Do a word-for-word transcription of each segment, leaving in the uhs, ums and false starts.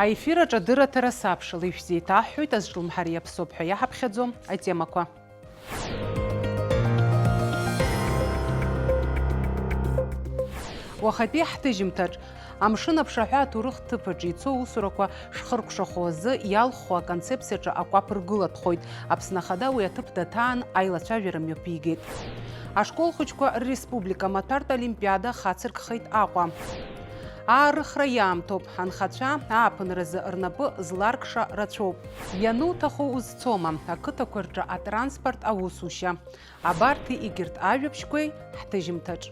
Аефир аҿы адырраҭара сабшала ишәзеиҭаҳҳәоит, азҿлымҳариа ԥсоуп ҳәа иаҳаԥхьаӡо атемақәа. Уахатәи ҳҭыжьымҭаҿ, амшын аԥшаҳәа аҭоурых ҭыԥаҿы ицо аусурақәа шхыркәшахо азы иалху аконцепциаҿы акәаԥ ргылатәхоит. Аԥсны Ахада уи аҭыԥ даҭаан аилацәажәара мҩаԥигеит. Ашкол хәыҷқәа рреспублика амаҭәартә олимпиада хацыркхеит Аҟәа. Аарыхра иаамҭоуп, анхацәа ааԥынразы рнапы зларкша рацәоуп. Иануҭаху узцома, ақыҭақәа рҿы атранспорт аусушьа? Абарҭи егьырҭ ажәабжьқәеи ҳҭыжьымҭаҿ.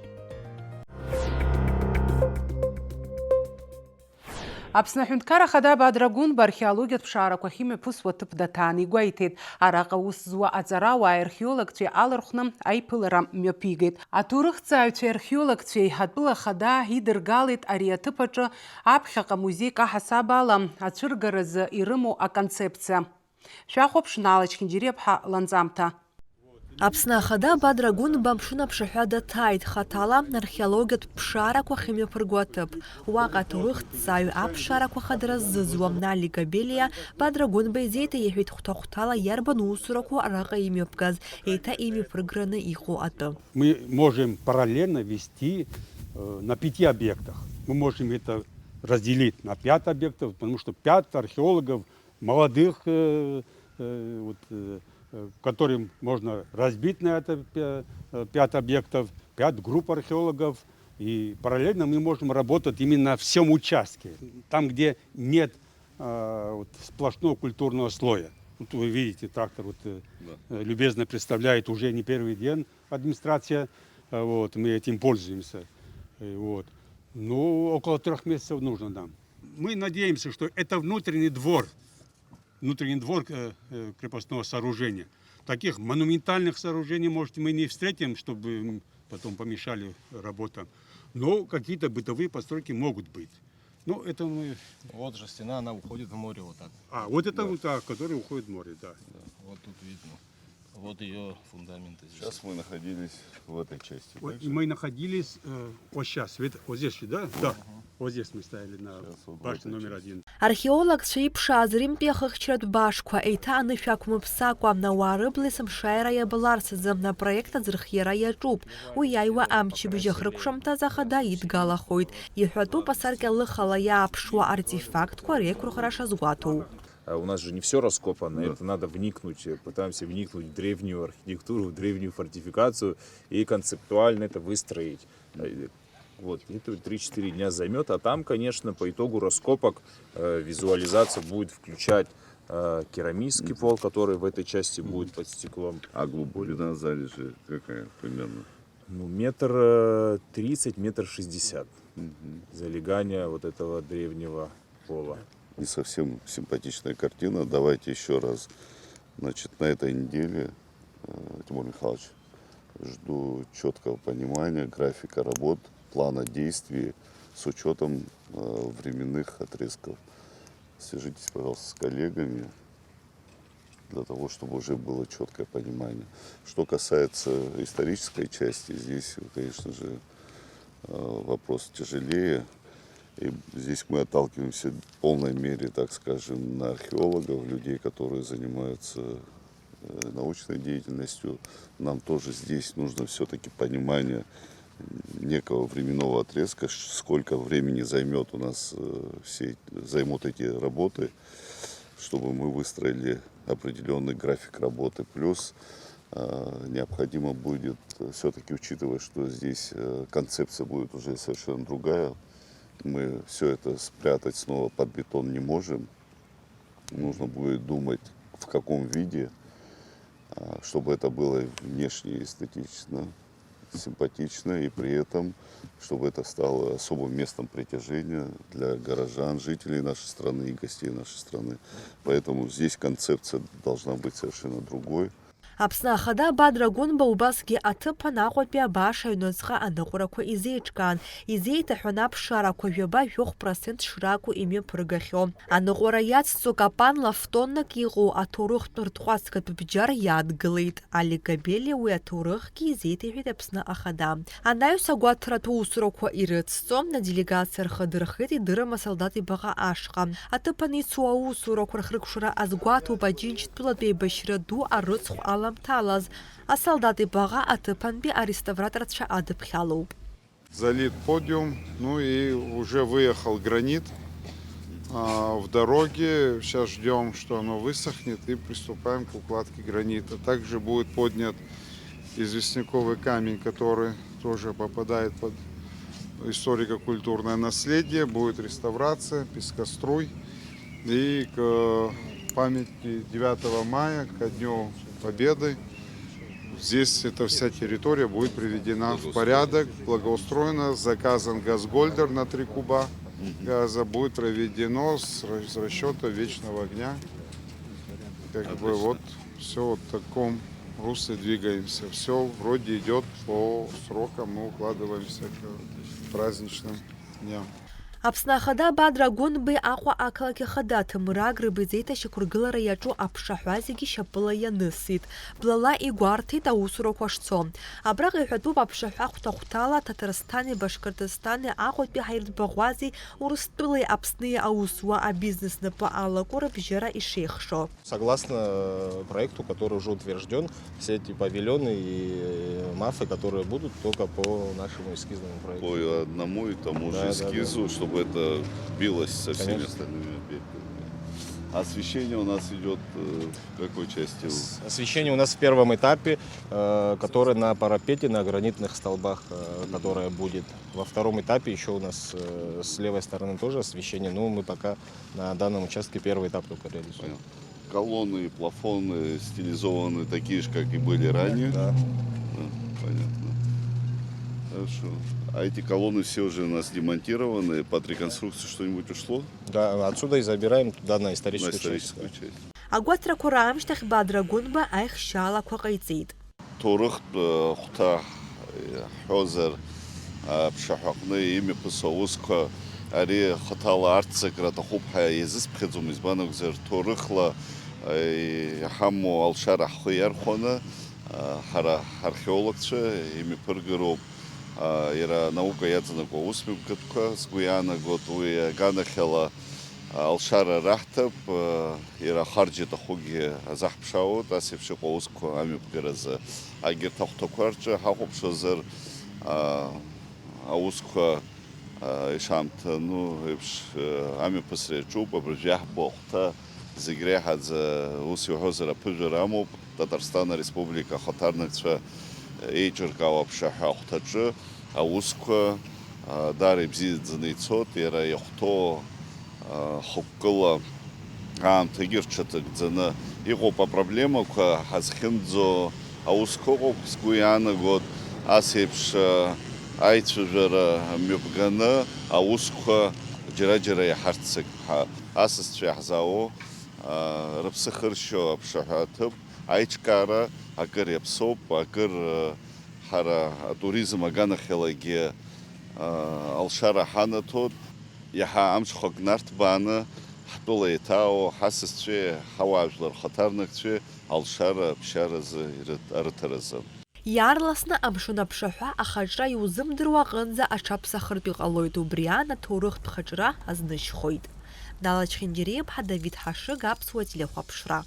Аԥсны Аҳәынҭқарра Ахада Бадра Гәынба археологиатә ԥшаарақәа ахьымҩаԥысуа аҭыԥ даҭаан игәеиҭеит, араҟа аус зуа аҵарауааи археологцәеи алархәны аиԥылара мҩаԥигеит. Аҭоурыхҭҵааҩцәеи археологцәеи атәыла ахада идыргалеит ари аҭыԥ аҿы аԥхьаҟа музеик аҳасаб ала ацәыргаразы ирымоу аконцепциа. Шәахәаԥш, Наала Чхинџьириаԥҳа ланҵамҭа. Аԥсны Ахада Бадра Гәынба амшын аԥшаҳәа даҭааит, хаҭала археологиатә ԥшаарақәа ахьымҩаԥырго аҭыԥ. Уаҟа аҭоурыхҭҵааҩ аԥшаарақәа хадара ззызуа Али Габелиа Бадра Гәынба изеиҭеиҳәеит хәҭа-хәҭала иарбан усурақәоу араҟа имҩаԥгаз, еиҭа имҩаԥырграны иҟоу атәы. Мы можем параллельно вести, э, на пяти объектах. Мы можем это разделить на пять объектов, потому что пять археологов молодых, э, э, вот, э, э, которым можно разбить на это пя-, э, пять объектов, пять групп археологов, и параллельно мы можем работать именно на всем участке, там, где нет, а, вот, сплошного культурного слоя. Вот вы видите, трактор вот, э, Да. э, любезно представляет уже не первый день администрация, э, вот, мы этим пользуемся. Э, вот. Ну, около трёх месяцев нужно нам. Мы надеемся, что это внутренний двор, внутренний двор, э, э, крепостного сооружения. Таких монументальных сооружений, может, мы не встретим, чтобы, м, потом помешали работам. Но какие-то бытовые постройки могут быть. Ну, это мы Вот же стена, она уходит в море вот так. А, вот это Да. вот, а, которая уходит в море, да. Да, вот тут видно. Вот её фундаменты здесь. Сейчас мы находились в этой части, Ой, так же? Мы находились, э, вот щас, вот, вот здесь, да? Да. Вот здесь мы стояли на Щас вот в башне этой номер части. Один. Археологцәа иԥшааз Римтәи ахыхьчаратә баашқәа еиҭа анышә ақәмыԥсакәа, ауаа рыбла есымшааира иабаларц азы апроект аӡырхиара иаҿуп. Уи иааиуа амчыбжь ахыркәшамҭаз ахада идгалахоит. Иҳәатәуп асаркьа лыхала иааԥшуа артефактқәа реиқәырхара шазгәаҭоу. А у нас же не всё раскопано, Да. это надо вникнуть, э, пытаемся вникнуть в древнюю архитектуру, в древнюю фортификацию и концептуально это выстроить. Э, вот, это три-четыре дня займёт, а там, конечно, по итогу раскопок, э, визуализация будет включать, э, керамический Мгм. пол, который в этой части Мгм. будет под стеклом. А глубина залежи какая примерно? Ну, метр, э, тридцать, метр шестьдесят. Мгм. Залегание вот этого древнего пола. Не совсем симпатичная картина. Давайте ещё раз. Значит, на этой неделе, э, Тимур Михайлович, жду чёткого понимания графика работ, плана действий с учётом, э, временных отрезков. Свяжитесь, пожалуйста, с коллегами для того, чтобы уже было чёткое понимание. Что касается исторической части, здесь, конечно же, э, вопрос тяжелее. И здесь мы отталкиваемся в полной мере, так скажем, на археологов, людей, которые занимаются, э, научной деятельностью. Нам тоже здесь нужно всё-таки понимание некого временного отрезка, ш-, сколько времени займёт у нас, э, все эти, займут эти работы, чтобы мы выстроили определённый график работы. Плюс, э, необходимо будет, э, всё-таки, учитывая, что здесь, э, концепция будет уже совершенно другая, мы всё это спрятать снова под бетон не можем. Нужно будет думать, в каком виде, а, чтобы это было внешне эстетично, симпатично, и при этом, чтобы это стало особым местом притяжения для горожан, жителей нашей страны и гостей нашей страны. Поэтому здесь концепция должна быть совершенно другой. Аԥсны Ахада Бадра Гәынба убасгьы аҭыԥан Аҟәатәи абааш аҩныҵҟа аныҟәарақәа изеиҿкаан, изеиҭаҳәан аԥшаарақәа жәаба-жәохә процент шракәу имҩаԥыргахьоу. Аныҟәара иацҵо капанла фтоннак иҟоу аҭоурыхтә ртҟәацгатә бџьар иадгылеит. Алик Габелиа уи аҭоурыхгьы изеиҭеиҳәеит Аԥсны Ахада. Анаҩс агәаҭаратә усурақәа ирыцҵо, аделегациа рхы дырхеит идырым асолдат ибаҟа ашҟа. Аҭыԥан ицу аусурақәа рхыркәшара азгәаҭоуп Аџьынџьтәылатә еибашьра ду арыцхә аламҭалаз. Асолдат ибаҟа аҭыԥантәи ареставраторцәа адыԥхьалоуп. Залит подиум, ну и уже выехал гранит, а, в дороге. Сейчас ждём, что оно высохнет, и приступаем к укладке гранита. Также будет поднят известняковый камень, который тоже попадает под историко-культурное наследие. Будет реставрация, пескоструй. И к памяти девятого мая, ко Дню Победы, здесь эта вся территория будет приведена в порядок, благоустроена, заказан газгольдер на три куба газа, будет проведено с ра-, с расчёта вечного огня. Как бы вот всё вот в таком русле двигаемся. Всё вроде идёт по срокам, мы укладываемся к праздничным дням. Аԥсны Ахада Бадра Гәынбеи Аҟәа ақалақь Ахада Ҭемыр Агрба изеиҭашьақәыргылара иаҿу аԥшаҳәа зегьы шьапыла ианысит. Блала игәарҭеит аусурақәа шцо. Абраҟа иҳәатәуп аԥшаҳәа хәҭа-хәҭала Ҭаҭарсҭани Башкортостани Аҟәатәи ҳаиртә баӷәази Урыстәылеи Аԥсни аусуа абизнес напы алаку рыбжьара ишеихшо. Согласно проекту, который уже утверждён, все эти павильоны и мафы, которые будут, только по нашему эскизному проекту. По одному и тому же Да, да, да. эскизу, чтобы это билось со всеми Конечно. остальными объектами. Освещение у нас идёт, э, в какой части? С-, освещение у нас в первом этапе, э, которое на парапете, на гранитных столбах, э, которое будет. Во втором этапе ещё у нас, э, с левой стороны тоже освещение, но мы пока на данном участке первый этап только реализуем. Понял. Колонны и плафоны стилизованы такие же, как и были ранее. Да. Да, понятно. Хорошо. А эти колонны все уже у нас демонтированы, под реконструкцию что-нибудь ушло? Да, отсюда и забираем туда, на историческую часть. На историческую часть. Агәаҭарақәа раамышьҭахь Бадра Гәынба аихшьаалақәа ҟаиҵеит. Ҭоурыхтә, э, хәҭа, э, ҳҳәозар, аԥшаҳәаҟны имҩаԥысуа аусқәа ари хаҭала арццакра аҭахуп ҳәа иазысԥхьаӡом, избан акәзар, ҭоурыхла, э, иҳамоу алшара ҳхы иархәаны, э, ҳара ҳархеологцәа имҩаԥыргароуп, э, иара анаука иаҵанакуа аусмҩаԥгатәқәа, сгәы иаанагоит, уи аганахьала алшара раҳҭап, иара ахарџь иаҭахугьы азаҳԥшаауеит, ас еиԥш иҟоу аусқәа амҩаԥгаразы. Егьырҭ ахәҭақәа рҿы ҳахәаԥшуазар, аусқәа ишаамҭану еиԥш амҩаԥысра иаҿуп, абыржәы иаҳбо ахәҭа зегь реиҳаӡа, ус иуҳәозар, аԥыжәара амоуп. Татарстан Ареспублика ахаҭарнакцәа еиҿыркаау аԥшаҳәа ахәҭаҿы аусқәа, а, даара ибзиаӡаны ицоит, иара иахәҭоу, а, хықәкыла аамҭагьы рҽаҭагӡаны иҟоуп. Апроблемақәа ҳазхьымӡо аусқәа ыҟоуп, сгәы иаанагоит, ас еиԥш, а, аицәажәара мҩаԥганы аусқәа џьара-џьара иаҳарццакып ҳәа. Асасцәа иаҳзаауоу, а, рыԥсы хыршьо аԥшаҳәа аҭыԥ аиҿкаара акыр иаԥсоуп, акыр, а, ҳара атуризм аганахьалагьы, а, алшара ҳанаҭоит. Иаҳа амҽхак нарҭбааны ҳтәыла еиҭаау ҳасасцәеи ҳауаажәлар хаҭарнакцәеи алшара аԥшьаразы ирыҭ-, арыҭаразы. Иаарласны амшын аԥшаҳәа ахаҿра иузымдыруа аҟынӡа аҽаԥсахыртә иҟалоит, убри аан аҭоурыхтә хаҿра азнышьхоит. Дала Чхинџьариа-иԥҳа, Давид Ҳашыг, Аԥсуа телехәаԥшра.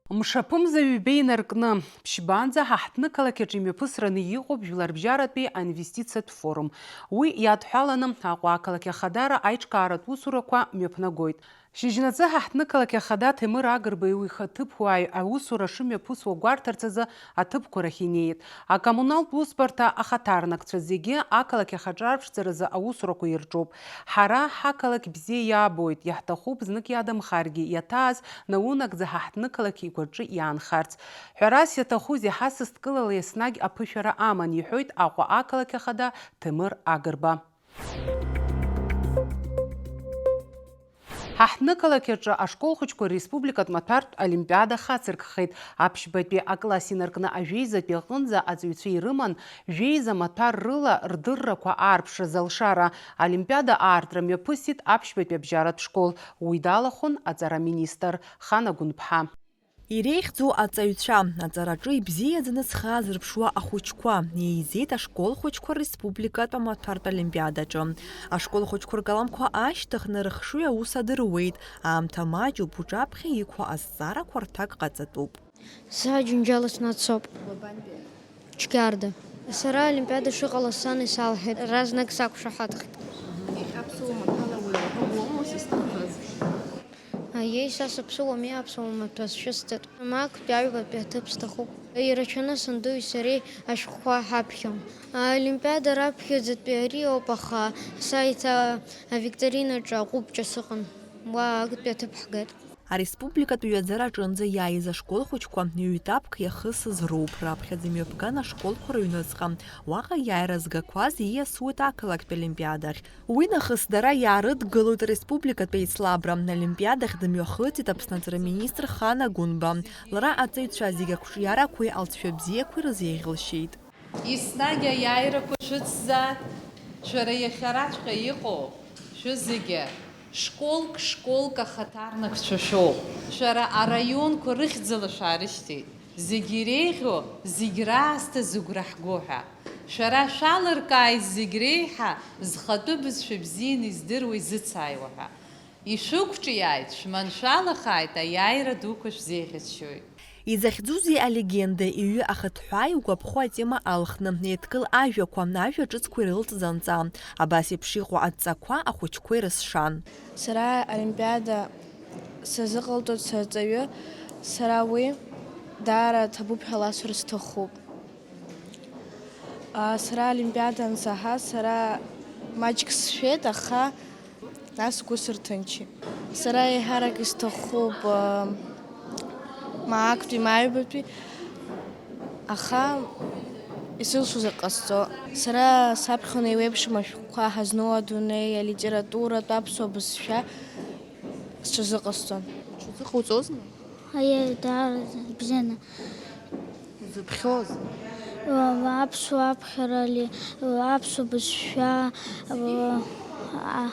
Мшаԥымза ҩба инаркны, ԥшьбанӡа ҳа ҳҭнықалақь аҿы имҩаԥысраны иҟоуп Жәларбжьаратәи аинвестициатә форум. Уи иадҳәаланы Аҟәа ақалақь ахадара аиҿкааратә усурақәа мҩаԥнагоит. Шьыжьнаҵы ҳа ҳҭнықалақь ахада Ҭемыр Агрба ихаҭыԥуааҩ аусура шымҩаԥысуа гәарҭарц азы аҭыԥқәа рахь инеит. Акоммуналтә усбарҭа ахаҭарнакцәа зегьы ақалақь ахаҿарԥшӡаразы аусурақәа ирҿуп. Ҳара ҳақалақь бзиа иаабоит, иаҳҭахуп знык иадамхаргьы иаҭааз наунагӡа ҳа ҳҭнықалақь игәаҿы иаанхарц. Ҳәарас иаҭахузеи, ҳасасдкылала еснагь аԥышәара аман, иҳәоит Аҟәа ақалақь ахада Ҭемыр Агрба. Аҳҭнықалақь аҿы ашколхәыҷқәа республикатә маҭәартә олимпиада хацыркхеит. Аԥшьбатәи акласс инаркны ажәеизатәи аҟынӡа аҵаҩцәа ирыман, жәеиза маҭәар рыла рдыррақәа аарԥшраз алшара. Олимпиада аартра мҩаԥысит аԥшьбатәи абжьаратә школ. Уи далахәын аҵара министр Хана Гәынԥҳа. Иреиӷьӡоу аҵаҩцәа, аҵараҿы ибзиаӡаны зхы аазырԥшуа ахәыҷқәа, еизеит ашкол хәыҷқәа республикатә амаҭәартә олимпиадаҿы. Ашкол хәыҷқәа ркаламқәа аашьҭыхны рыхшыҩ аус адыруеит, аамҭа маҷуп, уҿаԥхьа иқәу азҵаарақәа рҭак ҟаҵатәуп. Сара Џьынџьала снацоуп. Џьгьарда. Сара олимпиада шыҟалаз сан исалҳәеит, разнак сақәшаҳаҭхеит. Иахьа аԥсуа маҭәала уаҩ уҳәа уоума сызҭахыз? Аиеи, са сыԥсуами, аԥсуа маҭәа сшәысҭеит. Мактәи аҩбатәи аҭыԥ сҭахуп. Ирацәаны сандуи сареи ашәҟәқәа ҳаԥхьон. Аолимпиада раԥхьаӡатәи ари ауп, аха са еиҭа авикторинаҿы аҟәыбҷа сыҟан. Уа актәи аҭыԥ ҳгеит. Ареспубликатә ҩаӡара аҿынӡа иааиз ашкол хәыҷқәа ҩ-етапк иахысыз роуп. Раԥхьаӡа имҩаԥган ашколқәа рыҩныҵҟа. Уаҟа иааира згақәаз ииасуеит ақалақьтә олимпиадахь. Уи нахыс дара иаарыдгылоит ареспубликатә еицлабра. Олимпиадахь дымҩахыҵит Аԥсны аҵара министр Хана Гәынба. Лара аҵаҩцәа зегьы ақәҿиарақәеи алҵшәа бзиақәеи рзеиӷьалшьеит. Еснагь аиааирақәа шәыцзаат, шәара иахьараҵәҟьа иҟоу шәызегьы школк-школк ахаҭарнакцәа шәоуп. Шәара араионқәа рыхьӡала шәаарышьҭит. Зегь иреиӷьу, зегь раасҭа зыгәра ҳгу ҳәа. Шәара шәалыркааит зегь реиҳа зхатәы бызшәа бзианы издыруа, изыцааиуа ҳәа. Ишәықәҿиааит, шәманшәалахааит, аиааира дуқәа шәзеиӷьасшьоит. Изахьӡузеи алегенда, иҩы ахыҭҳәаа игәаԥхо атема алхны, еидкыл ажәақәа, ажәа ҿыцқәа ирылҵыз анҵа. Абас еиԥш иҟоу адҵақәа ахәыҷқәа ирызшан. Сара олимпиада сазыҟалҵоит сарҵаҩы, сара уи даара ҭабуп ҳәа ласҳәар сҭахуп. Сара олимпиада ансаҳа, сара маҷк сшәеит, аха нас сгәы сырҭынчит. Сара еиҳарак исҭахуп, ма актәи, ма аҩбатәи, аха исылшозар ҟасҵо. Сара саԥхьон еиуеиԥшым ашәҟәқәа ҳазну адунеи, алитературатә, аԥсуа бызшәа сҽазыҟасҵон. Уҽазыҟауҵозма? Аиеи, даараӡа бзианы. Узыԥхьоз? Аԥсуа аԥхьара, аԥсуа бызшәа, а,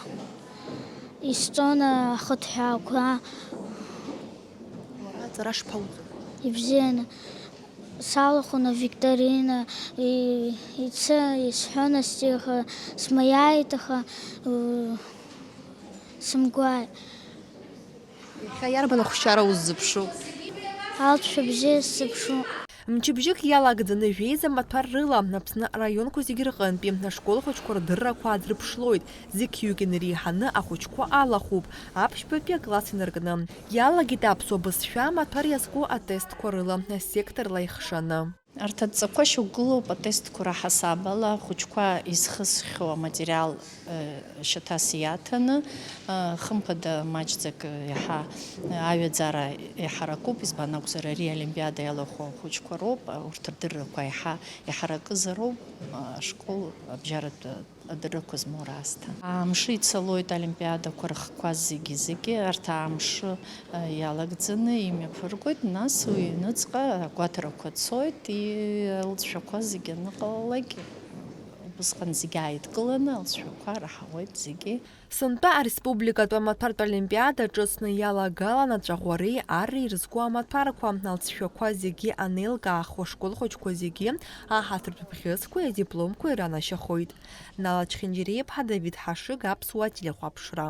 исҵон ахыҭҳәаақәа. Уара аҵара шԥауҵои? Ибзианы. Салахәын авикторина, и-, ицы исҳәон астих, смаиааит, аха, ы, сымгәааит. Иахьа иарбан ахәшьара уззыԥшу? Алҵшәа бзиа сзыԥшу. Мчыбжьык иалагӡаны жәеиза маҭәар рыла Аԥсны араионқәа зегьы рҟынтәи ашкол хәыҷқәа рдыррақәа аадырԥшлоит, зқьҩык инареиҳаны ахәыҷқәа алахәуп, аԥшьбатәи акласс инаркны. Иалагеит аԥсуа бызшәа амаҭәар иазку атестқәа рыла асекторла ихшаны. Арҭ адҵақәа шьақәгылоуп атестқәа раҳасабала ахәыҷқәа изхысхьоу аматериал, э, шьаҭас иаҭаны, э, хымԥада маҷӡак, э, иаҳа, э, аҩаӡара иҳаракуп, избан акәзар, ари олимпиада иалахәу ахәыҷқәа роуп, урҭ рдыррақәа иаҳа иҳаракызароуп, э, ашкол абжьаратә адыррақәа змоу раасҭа. Амш ицалоит олимпиадақәа рыхқәа зегьы-зегьы, арҭ амш, э, иалагӡаны имҩаԥыргоит, нас уи аҩныҵҟа агәаҭарақәа цоит, и-, алҵшәақәа зегьы аныҟалалак, убысҟан зегьы ааидкыланы алҵшәақәа раҳауеит зегьы. Сынтәа ареспубликатә амаҭәартә олимпиада ҿыцны иалагалан аҵәаӷәареи арреи ирызку амаҭәарқәа, алҵшәақәа зегьы анеилкаахо ашкол хәыҷқәа зегьы аҳаҭыртә бӷьыцқәеи адипломқәеи ранашьахоит. Нала Чхинџьириаԥҳа, Давид Ҳашыг, Аԥсуа телехәаԥшра.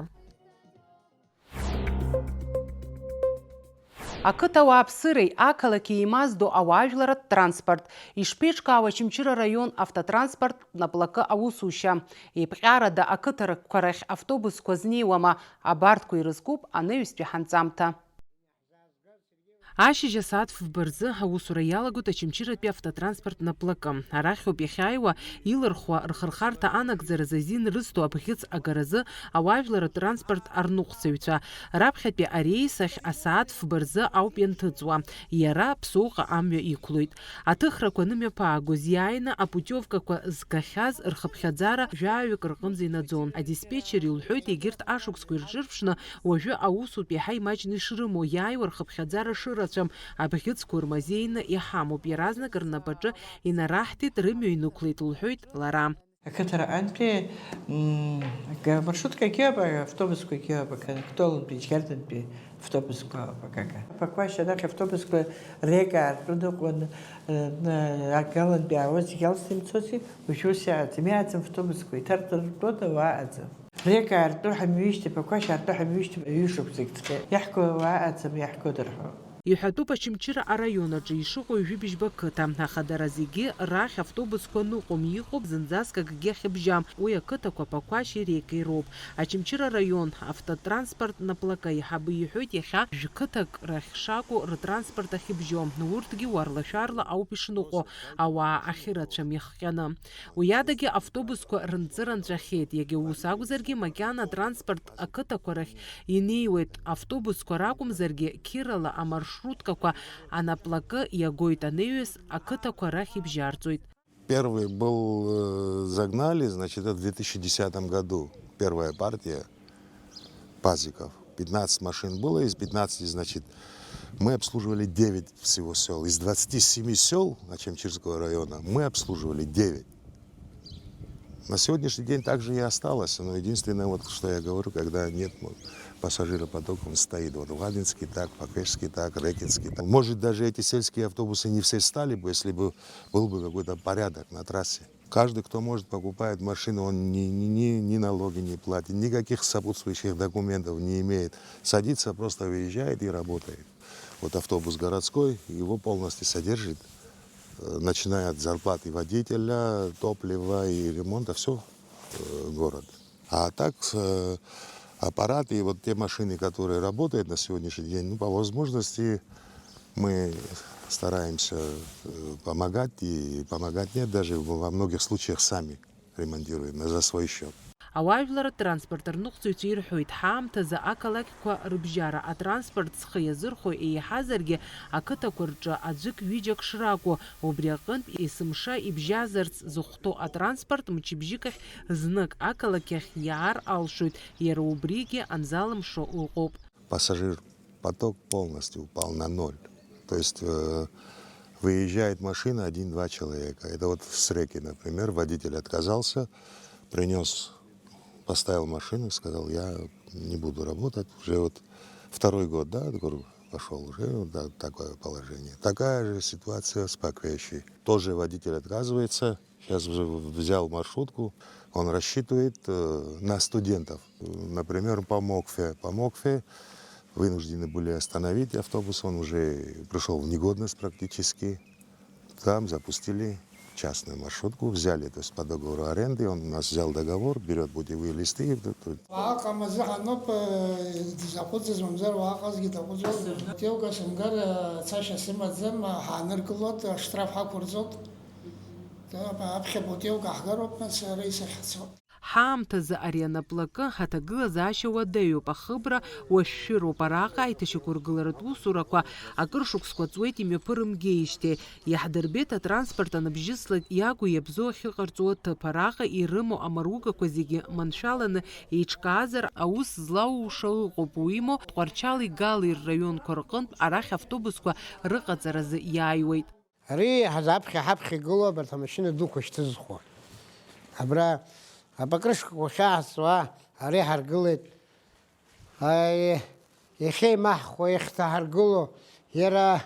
Ақыҭа ауааԥсыреи ақалақьи еимаздо ауаажәларратә транспорт. Ишԥеиҿкаау Очамчыра араион автотранспорт наплакы аусушьа? Еиԥҟьарада ақыҭарақәа рахь автобусқәа знеиуама? Абарҭқәа ирызкуп анаҩстәи ҳанҵамҭа. Ашьыжь асааҭ фба рзы аусура иалагоит Очамчыратәи автотранспорттә наплакы. Арахь ауп иахьааиуа илырхуа рхырхарҭа анагӡаразы азин рызҭо абӷьыц агаразы ауаажәларратә транспорт арныҟәцаҩцәа. Раԥхьатәи ареис ахь асааҭ фба рзы ауп ианҭыҵуа. Иара Ԥсоуҟа амҩа иқәлоит. Аҭыхрақәа анымҩаԥаагоз иааины апутиовкақәа згахьаз рхыԥхьаӡара жәаҩык рҟынӡа инаӡон. Адиспетчер илҳәоит, егьырҭ ашықәсқәа ирҿырԥшны уажәы аусутә иаҳа имаҷны ишрымоу, иааиуа рхыԥхьаӡара шырацәам, абӷьыцқәа рмазеины иҳамоуп, иаразнак рнапаҿы инараҳҭеит, рымҩа инықәлеит, лҳәоит лара. Ақыҭараҟынтәи, м, га-, маршруткагьы ауп, автобусқәагьы ауп, Кантонтәи, Џьгьардантәи автобусқәа ауп, акака. Ԥақәашь арахь автобусқәа рега аартны ыҟан, э, н-, агалантәи аауа зегь алсны имцози, уажәы ус иааӡам, иааӡам автобусқәа, иҭарҵартәода, уааӡам. Рега аартны ҳамҩышьҭып, Ԥақәашь аартны ҳамҩышьҭып, ҩышықәсагь цқьа. Иаҳго уааӡам, иаҳго дырҳәо. Иҳәатәуп Очамчыра араион аҿы ишыҟоу ҩажәи бжьба қыҭа. Ахадара зегьы рахь автобусқәа ныҟәом, иҟоуп зынӡаск акгьы ахьыбжьам. Уи ақыҭақәа Ԥақәашьи Рекеи роуп. Очамчыра араион автотранспорт наплакы аиҳабы иҳәоит, иахьа жәқыҭак рахь шакәу ртранспорт ахьыбжьо. Урҭгьы уарла-шәарла ауп ишныҟәо, ауаа ахьырацәам ихҟьаны. Уи адагьы автобусқәа рынҵыра нҵәахьеит. Иагьа ус акәзаргьы, макьана атранспорт ақыҭақәа рахь инеиуеит. Автобусқәа ракәымзаргьы, қьырала амаршруткақәа анаплакы иагоит, анаҩс ақыҭақәа рахь ибжьарҵоит. Первый был, э, загнали, значит, это в две тысячи десятом году. Первая партия пазиков. Пятнадцать машин было, из пятнадцати, значит, мы обслуживали девять всего сёл. Из двадцати семи сёл Очамчирского района мы обслуживали девять. На сегодняшний день так же и осталось. Но единственное, вот, что я говорю, когда нет, м, пассажиропотока, он стоит. Вот Вадинский так, Пакешский так, Рекинский так. Может, даже эти сельские автобусы не все стали бы, если бы был бы какой-то порядок на трассе. Каждый, кто может, покупает машину, он ни, ни, ни, ни налоги не платит, никаких сопутствующих документов не имеет. Садится, просто выезжает и работает. Вот автобус городской, его полностью содержит, э, начиная от зарплаты водителя, топлива и ремонта, все, э, город. А так, э, аппараты и вот те машины, которые работают на сегодняшний день, ну, по возможности мы стараемся, э, помогать, и помогать нет, даже во многих случаях сами ремонтируем за свой счет. Ауаажәларратә транспорт арныҟәцаҩцәа ирҳәоит, ҳаамҭазы ақалақьқәа рыбжьара атранспорт зхы иазырхәо еиҳазаргьы ақыҭақәа рҿы аӡәык-ҩыџьак шракәу, убри аҟынтә есымша ибжьазарц зыхәҭоу атранспорт мчыбжьык ахь знык ақалақь ахь иаар алшоит, иара убригьы анзалымшо ыҟоуп. Пассажир поток полностью упал на ноль. То есть, э, выезжает машина один-два человека. Это вот с Реки, например, водитель отказался, принёс, поставил машину, сказал: «Я не буду работать». Уже вот второй год, да, говорю, пошёл, уже вот, да, такое положение. Такая же ситуация с Паквещей. Тоже водитель отказывается. Сейчас взял маршрутку, он рассчитывает, э, на студентов. Например, по Мокфе. По Мокфе вынуждены были остановить автобус, он уже пришёл в негодность практически. Там запустили частную маршрутку, взяли, то есть по договору аренды, он у нас взял договор, берёт путевые листы. И тут, тут Уаҟа мазы ҳануп, э, дызаҟәыҵыз мамзар уаҟазгьы даҟәыҵуан. Путевка сымгар, э, цашьа сымаӡам, ҳааныркылоит, аштрaf ҳақәырҵоит. Аԥхьа путевка ҳгароуп, нас, ара исахьцо. Ҳаамҭазы ари анаплакы аҭагылазаашьа уадаҩуп, ахыбра уашәшәыроуп, араҟа аиҭашьақәыргыларатә усурақәа акыр шықәсқәа ҵуеит имҩаԥырымгеижьҭеи. Иаҳдырбеит атранспорт аныбжьыслак иагу иабзоу ахьыҟарҵо аҭыԥ, араҟа ирымоу амаругақәа зегьы маншәаланы еиҿкаазар, аус злаууша ыҟоуп, уимоу, Тҟәарчали Гали рраионқәа рҟынтә арахь автобусқәа рыҟаҵаразы иааиуеит. Ари ҳазаԥхьа ҳаԥхьа игылоу абарҭ амашьына дуқәа шьҭызхуа. Абра апокрышкақәа ахьаҳҵуа, ари ҳаргылеит. Аи, иахьеимаҳхуа, иахьҭаҳаргыло, иара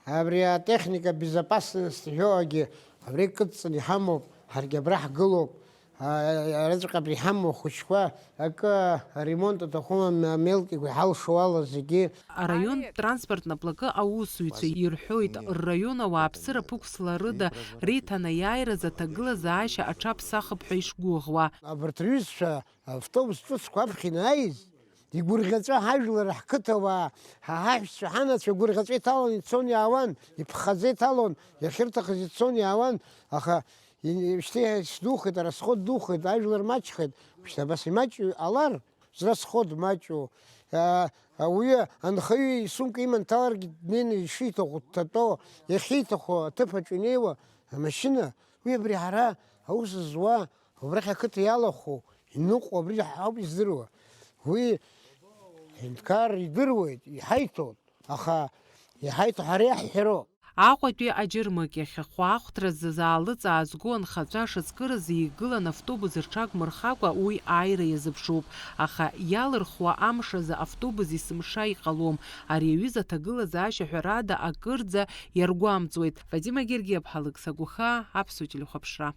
абри атехника безопасность ҳәоугьы абри кыдҵаны иҳамоуп, ҳаргьы абра ҳгылоуп. Араҵәҟьа абри иҳамоу ахәыҷқәа акы аремонт аҭахума, м-, мелкиқәа иҳалшо ала зегьы. Араион транспорттә наплакы аусзуҩцәа ирҳәоит, рраион ауааԥсыра ԥықәсларыда реиҭанаиааиразы аҭагылазаашьа аҽаԥсахып ҳәа ишгәыӷуа. Абарҭ рҩызцәа автобус ҿыцқәа аԥхьа инааиз, Игәырӷьаҵәа ҳажәлар, ҳқыҭауаа, ҳа ҳаҳәшьцәа, ҳанацәа гәырӷьаҵәа иҭалан ицон иаауан, иԥхаӡа иҭалон, иахьырҭахыз ицон иаауан, аха и-, шьҭа сдухеит, арасход духеит, ажәлар маҷхеит, шьҭа абас имаҷу ҟалар, зрасход маҷу, а, ауаҩы анхаҩы исумка иман дҭаларгьы днеины ишиҭаху дҭатәо, иахьиҭаху аҭыԥ аҿы инеиуа амашьына, уи абри ҳара аус зуа, убрахь ақыҭа иалахәу, иныҟәо абри ҳауп издыруа. Уи аҳәынҭқар идыруеит, иҳаиҭоит, аха иҳаиҭо ҳара иаҳҳәароуп. Аҟәатәи аџьармыкьахь ахәаахәҭра ззаалыҵ аазго анхацәа шыцкыраз игылан автобус рҽагмырхакәа уи ааира иазыԥшуп, аха иалырхуа амш азы автобус есымша иҟалом. Ари аҩыза аҭагылазаашьа ҳәарада акырӡа иаргәамҵуеит. Фатима Гергиаԥҳа, Алықьса Гәыхаа, Аԥсуа телехәаԥшра.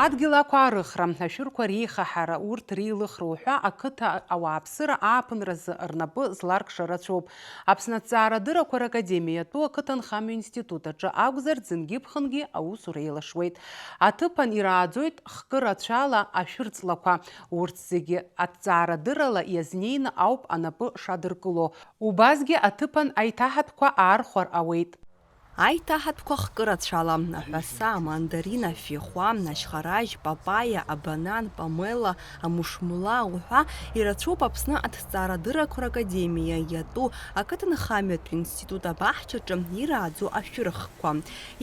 Адгьыл ақәаарыхра, ашәырқәа реихаҳара, урҭ реилыхра уҳәа ақыҭа ауааԥсыра ааԥынразы рнапы зларкша рацәоуп. Аԥсны аҭҵаарадыррақәа ракадемиа иатәу ақыҭанхамҩа институт аҿы акәзар, ӡынгьы-ԥхынгьы аусура еилашуеит. Аҭыԥан ирааӡоит хкы рацәала ашәырҵлақәа. Урҭ зегьы аҭҵаарадыррала иазнеины ауп анапы шадыркыло. Убасгьы аҭыԥан аиҭаҳатәқәа аархәар ауеит. Аиҭаҳатәқәа хкы рацәала, аҳәаса, амандарин, афихәа, ашьхаражь, папаиа, абанан, помело, амушмула уҳәа ирацәоуп Аԥсны аҭҵаарадыррақәа ракадемиа иатәу ақыҭанхамҩатә институт абаҳчаҿы ирааӡо ашәырхқәа.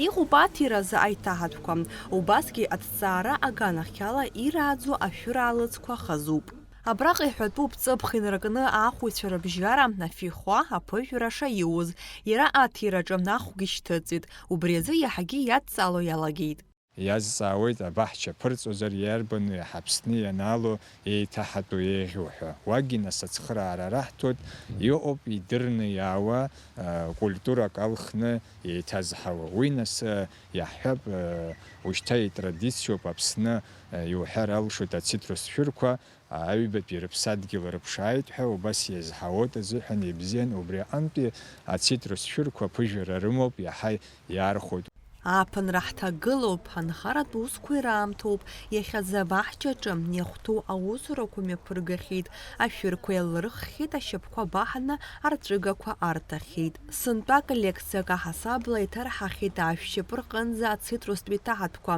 Иҟоуп аҭиразы аиҭаҳатәқәа, убасгьы аҭҵаара аганахьала ирааӡо ашәыраалыҵқәа хазуп. Абраҟа иҳәатәуп, ҵыԥх инаркны ахәаҩцәа рыбжьара, афихәа, аԥыжәара шаиуз. Иара аҭираҿы ахәгьы шьҭыҵит, убри азы иаҳагьы иадҵаало иалагеит. Иазҵаауеит, абаҳча ԥырҵәозар иарбану, иаҳа Аԥсны ианаало еиҭаҳатәу еиӷьу ҳәа. Уагьы нас ацхыраара раҳҭоит, иҟоуп идырны иаауа, а, культурак алхны еиҭазҳауа. Уи нас, а, иаҳҳәап, а, ушьҭа итрадициоуп Аԥсны, а, иуҳәар алшоит ацитрус шәырқәа, аҩбатәи рыԥсадгьыл рыԥшааит ҳәа убас иазҳауоит азыҳәан ибзиан, убри аҟынтәи ацитрус шәырқәа ԥыжәара рымоуп, иаҳа иаархәоит. Ааԥынра ҳҭагылоуп, анхаратә усқәа ираамҭоуп, иахьазы абаҳчаҿы иахәҭоу аусурақәа мҩаԥыргахьеит, ашәырқәа еилырххьеит, ашьапқәа баҳаны арҵәыгақәа арҭахьеит. Сынтәа коллекциак аҳасабала иҭарҳахьеит ашәшьапы рҟынӡа ацитрустә еиҭаҳатәқәа.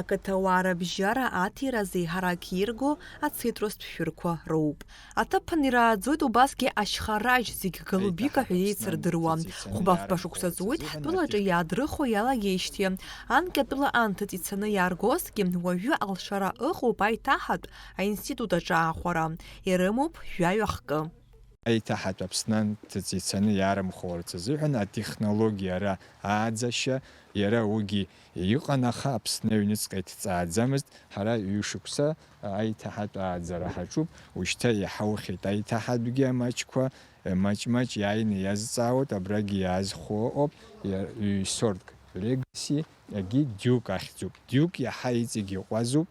Ақыҭауаа рыбжьара аҭира зеиҳарак ирго ацитрустә шәырқәа роуп. Аҭыԥан ирааӡоит убасгьы ашьхаражь, зегь голубика ҳәа еицырдыруа. Хәба-фба шықәса ҵуеит ҳтәылаҿы иаадрыхуа иалагеижьҭеи. Анкьа атәыла анҭыҵ ицаны иааргозҭгьы, уажәы алшара ыҟоуп аиҭаҳатә аинститут аҿы аахәара. Ирымоуп жәаҩа хкы. Аиҭаҳатә Аԥсны анҭыҵ ицаны иаарымхуарц азыҳәан атехнологиа ара ааӡашьа, иара уигьы иҟан, аха Аԥсны аҩныҵҟа иҭҵааӡамызт. Ҳара ҩышықәса аиҭаҳатә ааӡара ҳаҿуп. Ушьҭа иҳаухьеит аиҭаҳатәгьы амаҷқәа, маҷ-маҷ иааины иазҵаауеит, абрагьы иаазхәо ыҟоуп, иа-, ҩ-сортк Legacy, егьи Duke ахьӡуп. Duke иаҳа иҵегь иҟәазуп.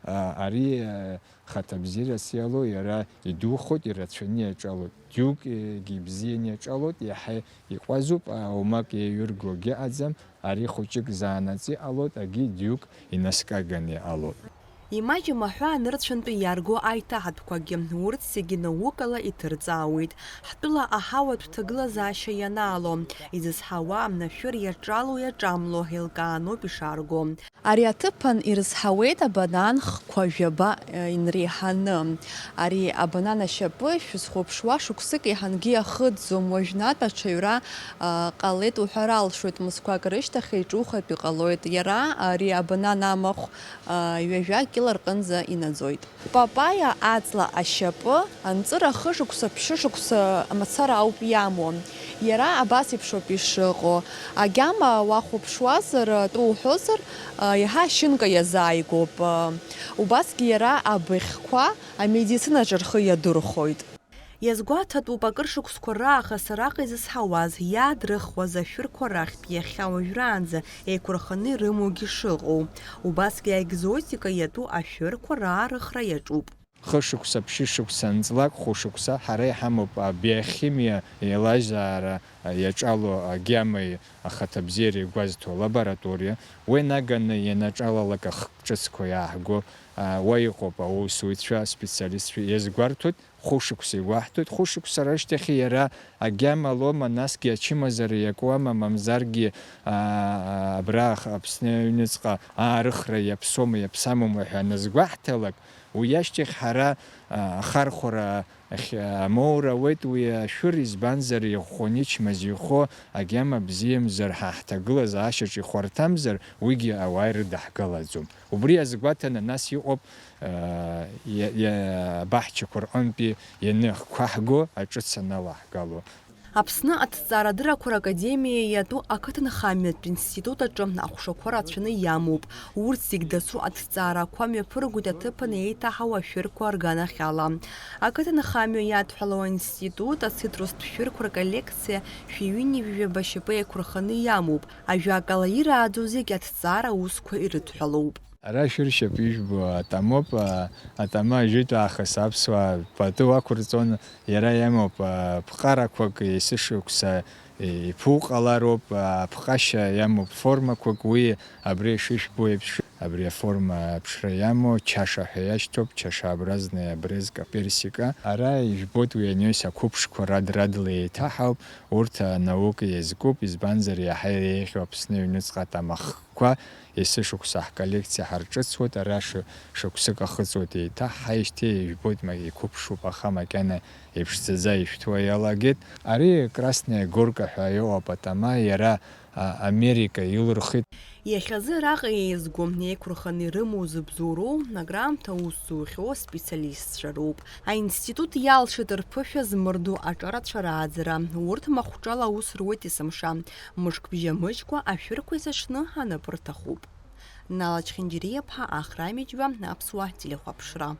А, ари, а, Хаҭа бзиарас иалоу иара идухоит, ирацәаны иаҿалоит. Duke-гьы ибзианы иаҿалоит, иаҳа иҟәазуп, аумак еиҩыргогьы ыҟаӡам, ари хәыҷык заанаҵ иҟалоит, егьи Duke инаскьаганы иҟалоит. Имаҷым аҳәаа нырцәынтәи иаарго аиҭаҳатәқәагьы, урҭ зегьы наукала иҭырҵаауеит. Ҳтәыла аҳауатә ҭагылазаашьа ианаало, изызҳауа, ашәыр иаҿало-иаҿамло еилкааноуп ишаарго. Ари аҭыԥан ирызҳауеит абанан хқәа жәаба, э, инреиҳаны. Ари абанан ашьапы шәызхәаԥшуа шықәсык еиҳангьы иахыҵӡом, уажәнатә аҽаҩра, а, ҟалеит уҳәар алшоит, мызқәак рышьҭахь иҿухатә иҟалоит. Иара ари абанан амахә, а, ҩажәа кьыла рҟынӡа инаӡоит. Папаиа аҵла ашьапы анҵыра хышықәса, ԥшьышықәса мацара ауп иамоу. Иара абас еиԥшоуп ишыҟоу. Агьама уахәаԥшуазар, атәы уҳәозар, а, иаҳа ашьынка иазааигәоуп. А, убасгьы иара абыӷьқәа амедицинаҿы рхы иадырхәоит. Иазгәаҭатәуп акыр шықәсқәа раахыс араҟа изызҳауаз, иаадрыхуаз ашәырқәа рахьтә иахьа уажәраанӡа еиқәырханы ирымоугьы шыҟоу. Убасгьы аекзотика иатәу ашәырқәа раарыхра иаҿуп. Хышықәса, ԥшьышықәса, нҵлак хәышықәса ҳара иҳамоуп абиохимиа еилазаара иаҿало агьамеи ахаҭабзиареи гәазҭо алабораториа. Уи наганы ианаҿалалак ахк ҿыцқәа иааҳго, Уа иҟоуп аусуҩцәа, аспециалистцәа иазгәарҭоит, хәышықәса игәаҳҭоит, хәышықәса рышьҭахь иара агьама лоума, насгьы ачымазара иакуама, мамзаргьы, аа, абра Ах-, Аԥсны аҩныҵҟа аарыхра иаԥсоума, иаԥсамоума ҳәа аназгәаҳҭалак, уи ашьҭахь ҳара, аа, ахархәара ахь-, амоура ауеит уи ашәыр, избанзар, иӷәӷәаны ичмазаҩхо агьама бзиамзар, ҳа ҳҭагылазаашьаҿ ихәарҭамзар, уигьы ауаа ирыдаҳгалаӡом. Убри азгәаҭаны нас иҟоуп, аа, иа-, иа-, абаҳчақәа рҟынтәи ианыхқәаҳго аҿыц аналаҳгало. Аԥсны аҭҵаарадыррақәа ракадемиа иатәу ақыҭанхамҩатә институт аҿы аҟәшақәа рацәаны иамоуп. Урҭ зегь дасу аҭҵаарақәа мҩаԥыргоит аҭыԥан еиҭаҳау ашәырқәа рганахьала. Ақыҭанхамҩа иадҳәалоу аинститут ацитрустә шәырқәа рколлекциа шәи ҩынҩажәаба шьапы еиқәырханы иамоуп. Ажәакала, ирааӡоу зегь аҭҵаара аусқәа ирыдҳәалоуп. Ара шәыршьап ижәбо атамоуп, а, атама ажәытә аахыс аԥсуаа пату ақәырҵон, иара иамоуп, а, ԥҟарақәак есышықәса иԥуҟалароуп, а, аԥҟашьа иамоуп формақәак, уи абри ишышәбо еиԥш, абри аформа аԥшра иамоу чаша ҳәа иашьҭоуп, чаша образная обрезка персика. Ара ижәбоит уи анаҩс ақәыԥшқәа рад-радла еиҭаҳауп, урҭ анаука иазкуп, избанзар, иаҳа иреиӷьу Аԥсны аҩныҵҟа атамахкқәа есышықәса ҳколлекциа ҳарҿыцуеит, ара шы-, шықәсык ахыҵуеит еиҭаҳҳаижьҭеи, ижәбоит, ма-, иқәыԥшуп, аха макьана иԥшӡаӡа ишәҭуа иалагеит. Ари Красная горка ҳәа иоуп атама, иара, а, Америка илырхит. Иахьазы араҟа еизго, еиқәырханы ирымоу зыбзоуроу, акраамҭа аус зухьоу аспециалистцәа роуп. Аинститут иалшеит рԥышәа змырду аҿарацәа рааӡара. Урҭ махәҿала аус руеит есымша. Мышк бжьамыжькәа ашәырқәа еисашны анап рҭахуп. Нала Чхинџьириаԥҳа, Ахра Меџьба, Аԥсуа телехәаԥшра.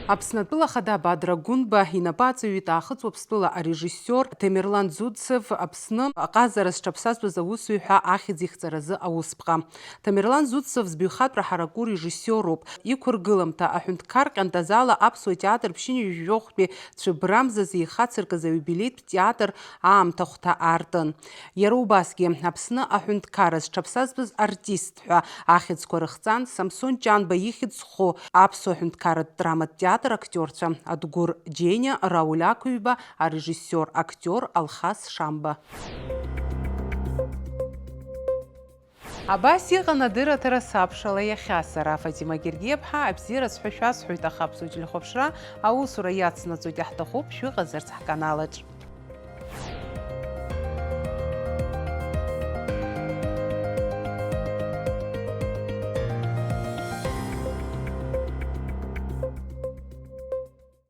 Аԥсны атәыла ахада Бадра Гәынба инапы аҵаҩит Аахыҵ Уаԥстәыла арежиссиор Тамерлан Зудцев Аԥсны аҟазара зҽаԥсазтәыз аусзуҩ ҳәа ахьӡ ихҵаразы аусԥҟа. Тамерлан Зудцев збаҩхатәра ҳараку режиссиоруп. Иқәыргыламҭа аҳәынҭқар ҟьантазала аԥсуа театр ԥшьынҩажәи жәохәтәи цәыббра мзазы ихацыркыз аиубилеитә театр аамҭахәҭа аартын. Иара убасгьы Аԥсны аҳәынҭқарра зҽаԥсазтәыз артист ҳәа ахьӡқәа рыхҵан Самсон Ҷанба ихьӡ зху аԥсуа ҳәынҭқарратә драматә театр актиорцәа Адгәыр Џьениа, Рауль Ақәыҩба, арежиссиор-актиор Алхас Шамба. Абас иҟан адырраҭара Сабшала иахьа. Сара, Фатима Гергиаԥҳа, абзиара сҳәо шәасҳәоит, аха аԥсуа телехәаԥшра аусура иацнаҵоит, иаҳҭахуп шәыҟазарц ҳканалаҿ.